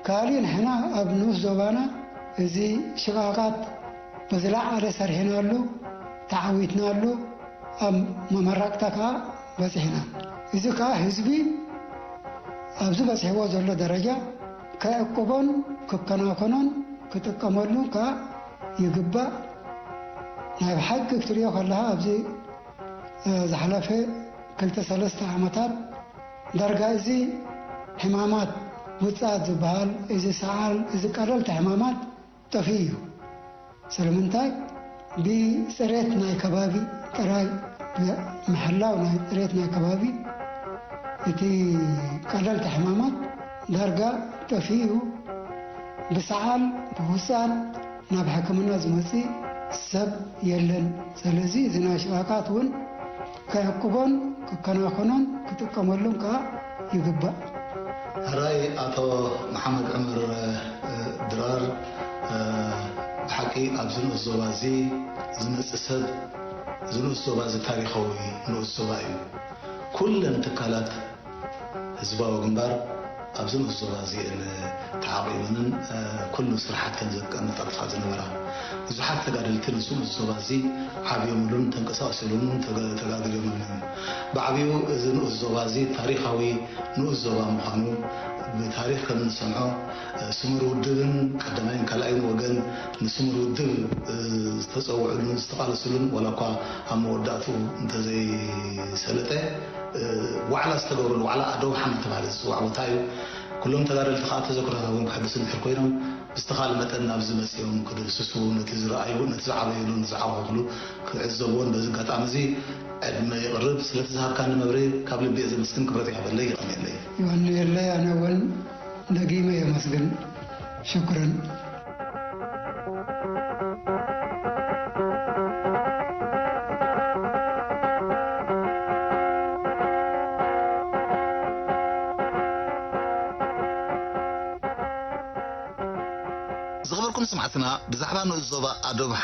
ካልእ ንሕና ኣብ ንኡስ ዞባና እዚ ሽቓቓት ብዝለዓለ ሰርሒናሉ፣ ተዓዊትናሉ፣ ኣብ መመረቕታ ከኣ በጺሕና። እዚ ከኣ ህዝቢ ኣብዚ በጺሕዎ ዘሎ ደረጃ ከዕቅቦን ክከናኸኖን ክጥቀመሉ ከኣ ይግባእ። ናይ ብሓቂ ክትሪኦ ከለኻ ኣብዚ፣ እ፣ ዝሓለፈ ክልተ ሰለስተ ዓመታት ዳርጋ እዚ ሕማማት ውጽኣት ዝበሃል፣ እዚ ሰዓል፣ እዚ ቀለልቲ ሕማማት ጠፊኡ እዩ። ስለምንታይ? ብጽሬት ናይ ከባቢ ጥራይ፣ ምሕላው ናይ ጽሬት ናይ ከባቢ እቲ ቀለልቲ ሕማማት ዳርጋ ጠፊኡ እዩ። ብሰዓል ብውጽኣት ናብ ሕክምና ዝመጽእ ሰብ የለን። ስለዚ እዚ ናይ ሽቓቓት እውን ከዕቅቦን ክከናኸኖን ክጥቀመሉን ከኣ ይግባእ። ሕራይ ኣቶ መሓመድ ዑመር፣ እ፣ ድራር፣ እ፣ ብሓቂ ኣብዚ ንኡስ ዞባ እዚ ዝመጽእ ሰብ፣ እዚ ንኡስ ዞባ እዚ ታሪኻዊ ንኡስ ዞባ እዩ። ኩለን ትካላት ህዝባዊ ግንባር ኣብዚ ንኡስ ዞባ እዚአን ተዓቂበንን፣ እ፣ ኩሉ ስራሓተን ዘቀነጣጥፋ ዝነበራ። ብዙሓት ተጋደልቲ ነዚ ንኡስ ዞባ እዚ ዓብዮምሉን ተንቀሳቒሶምሉን ተገ-፣ ተጋጊሎምሉን እዮም። ብዓብዩ እዚ ንኡስ ዞባ እዚ ታሪኻዊ ንኡስ ዞባ ምዃኑ ብታ-፣ ታሪኽ ከም እንሰምዖ፣ ስሙር ውድብን ቀዳማይን ካልኣይን ወገን ንስሙር ውድብ ዝተጸውዕሉን ዝተቓለስሉን፣ ዋላ እኳ ኣብ መወዳእትኡ እንተዘይሰለጠ፣ ዋዕላ ዝተገብረሉ፣ ዋዕላ ኣደው ሓመድ ተባሃለ ዝጽዋዕ ቦታ እዩ። ኩሎም ተጋደልቲ ከዓ ተዘክሮታቶም ክሕድሱ እንድሕር ኮይኖም፣ ብዝተኻለ መጠን ናብዚ መጺኦም ክድህስሱ፣ ነቲ ዝረኣዩ፣ ነቲ ዝዓበዩሉ፣ ንዝዓወኹሉ ክዕዘብዎን በዚ ኣጋጣሚ እዚ ዕድመ ይቕርብ። ስለቲ ዝሃብካኒ መብርሂ ካብ ልቢ እየ ዘመስግን። ክብረት ይሃበለይ፣ የቐንየለይ። ይቐንየለይ፣ ኣነ እውን ደጊመ የመስግን። ሽኩረን። ዝኸበርኩም ሰማዕትና፣ ብዛዕባ ንኡስ ዞባ ኣዶብሓ፣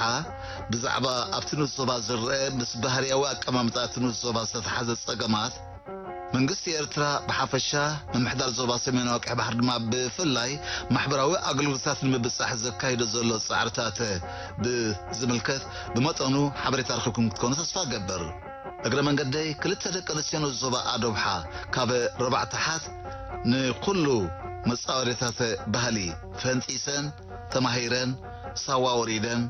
ብዛዕባ ኣብቲ ንኡስ ዞባ ዝረአ ምስ ባህርያዊ ኣቀማምጣ እቲ ንኡስ ዞባ ዝተተሓዘ ጸገማት፣ መንግስቲ ኤርትራ ብሓፈሻ፣ ምምሕዳር ዞባ ሰሜናዊ ቀይሕ ባሕሪ ድማ ብፍላይ፣ ማሕበራዊ ኣገልግሎታት ንምብጻሕ ዘካይዶ ዘሎ ጻዕርታት ብዝምልከት ብመጠኑ ሓበሬታ ረኺብኩም ክትኮኑ ተስፋ እገብር። እግረ መንገደይ፣ ክልተ ደቂ ኣንስትዮ ንኡስ ዞባ ኣዶብሓ ካብ ኣርባዕተ ኣሓት ንኹሉ መጻወድያታት ባህሊ ፈንጢሰን፣ ተማሂረን፣ ሳዋ ወሪደን፣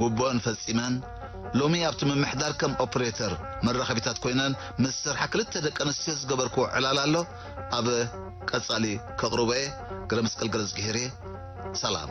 ጉቡአን ፈጺመን፣ ሎሚ ኣብቲ ምምሕዳር ከም ኦፕሬተር መራኸቢታት ኮይነን ምስ ዝሰርሓ ክልተ ደቂ ኣንስትዮ ዝገበርክዎ ዕላል ኣሎ። ኣብ ቀጻሊ ከቕርቦ እየ። ገረመስቀል ገረዝግሄር እየ። ሰላም።